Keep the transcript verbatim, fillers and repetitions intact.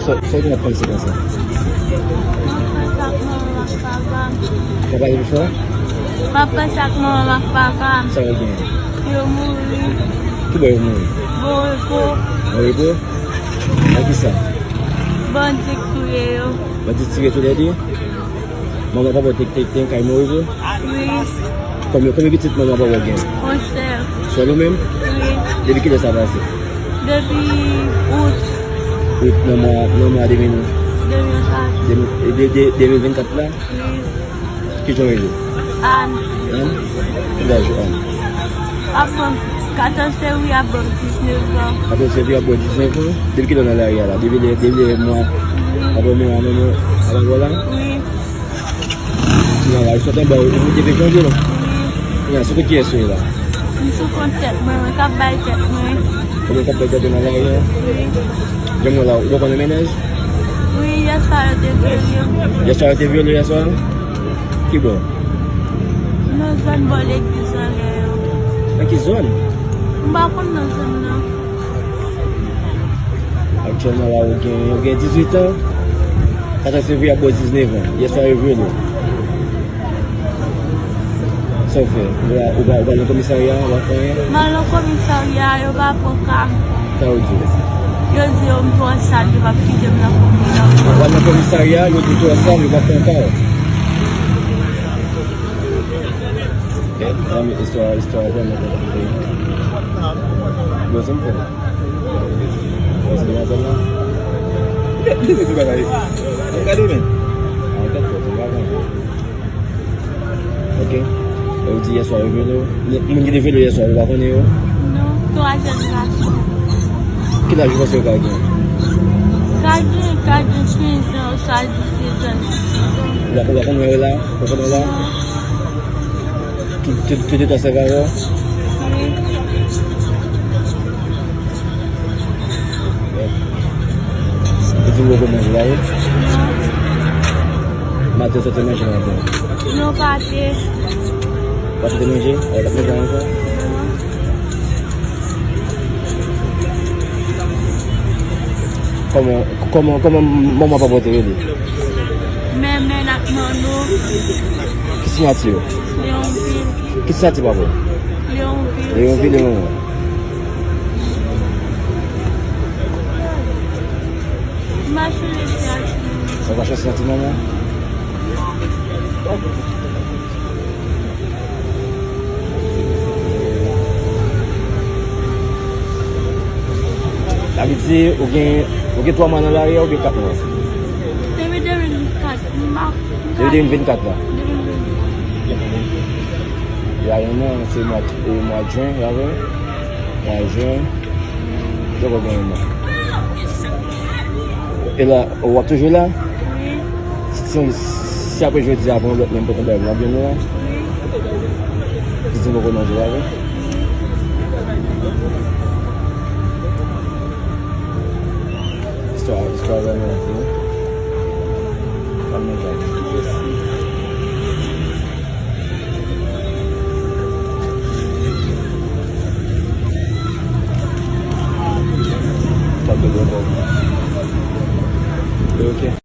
Sa, sa w gen ap panse konsa? M ap panse ak manman m ak papa m. W ap pale pi fò? M ap panse ak manman m ak papa m. Sa yo gen? Yo mouri. Ki bò yo mouri? Bon Repo. Bon Repo? Nan ki sa? Bandi k touye yo. Bandi tire toulède? Manman papa w te, te, te kay Morizo? Wi. Konbyen, konbyen pitit manman papa w gen? Yon sèl. Sèl ou menm? Wi. Depi kilè sa pase? Depi out. Out nan mwa, nan mwa de mil, de mil kat. De mil, de, de, de mil vennkat la? Wi. Kijan w rele? Ann. Ann? Kilaj ou, Ann? Ap ban m katòz fevriye ap ban m diznèf an. Katòz fevriye ap ban w diznèf an? Depi kilè w nan lari a la? Depi lè, depi lè mwa, wi, avan mwa, nan mwa, avan mwa la? Wi. Ou nan lari, sot anba, ou moute vye janvye la? Wi. Kounya, sou kont kiyès ou ye la? M sou kont tèt mwen, mwen k ap bay tèt mwen. Ou menm k ap bay tèt ou nan lari a? Wi. Jan m wè la, ou poko nan mennaj? Wi, yèswa yo te vyole m. Yèswa yo te vyole w yèswa? Ki bò? Nan zòn bò legliz anlè yo. Nan ki zòn? M pa konn nan zòn nan. Aktyèlman la, ou gen, ou gen dizuit an. Katòz fevriye ap ba w diznèf an. Yèswa yo vyole w. Sa w fè? Ou va, ou va, ou va nan komisarya, ou va fè anyen? M al nan komisarya, yo pa pran ka m. Sa yo di w? Yo di yo m twò sal, yo p ap kite m nan komisarya. Ou al nan komisarya, yo di w twò sal, yo p ap pran ka w. Zanmi, istwa, istwa vrèman konplike. Bon, sa m fè? Bon, se demanzèl la. Li te di bagay. Gade men. An tèt fò, se pa konn. Ok. Yo di yèswa yo vyole w. Moun ki te vyole w yèswa, ou pa konnen yo? Non, twa jèn gason. Ki laj ou panse yo ka gen? Ka gen, ka gen kenz an, oswa disèt an, disèt an. Ou pa, ou pa konn wè yo la? Ou pa konn wè la? Non. Tout, tout, tout de twa sèvi avè w? Wi. Ou di m poko manje la, wi? Non. Maten, ou sot te manje maten? Non, pa te. Pa te manje? Ou pa t manje ankò? Non. Kòman, kòman, kòman manman papa w te rele? Mèmèn ak Manno. Ki siyati yo? Leonville. Ki siyati papa w? Leonville. Leonville, Leonville. M pa chanje siyati manman. Ou pa chanje siyati manman? Sa vle di, ou gen, ou gen twa mwa nan lari a oubyen kat mwa? Depi de mil vennkat, m pa, m pa. Depi de mil vennkat la? De mil vennkat. La, yon an, se mwa, e, mwa jen, la vre? Mwa jen. Jodi a gen yon an. E la, w ap toujou la? Wi. Si, si, si apre jodi a, apre yon lòt, menm poko bay, w ap vin la? Wi. Pitit poko manje la, wi? Istwa, istwa vrèman wi. Fò n manje.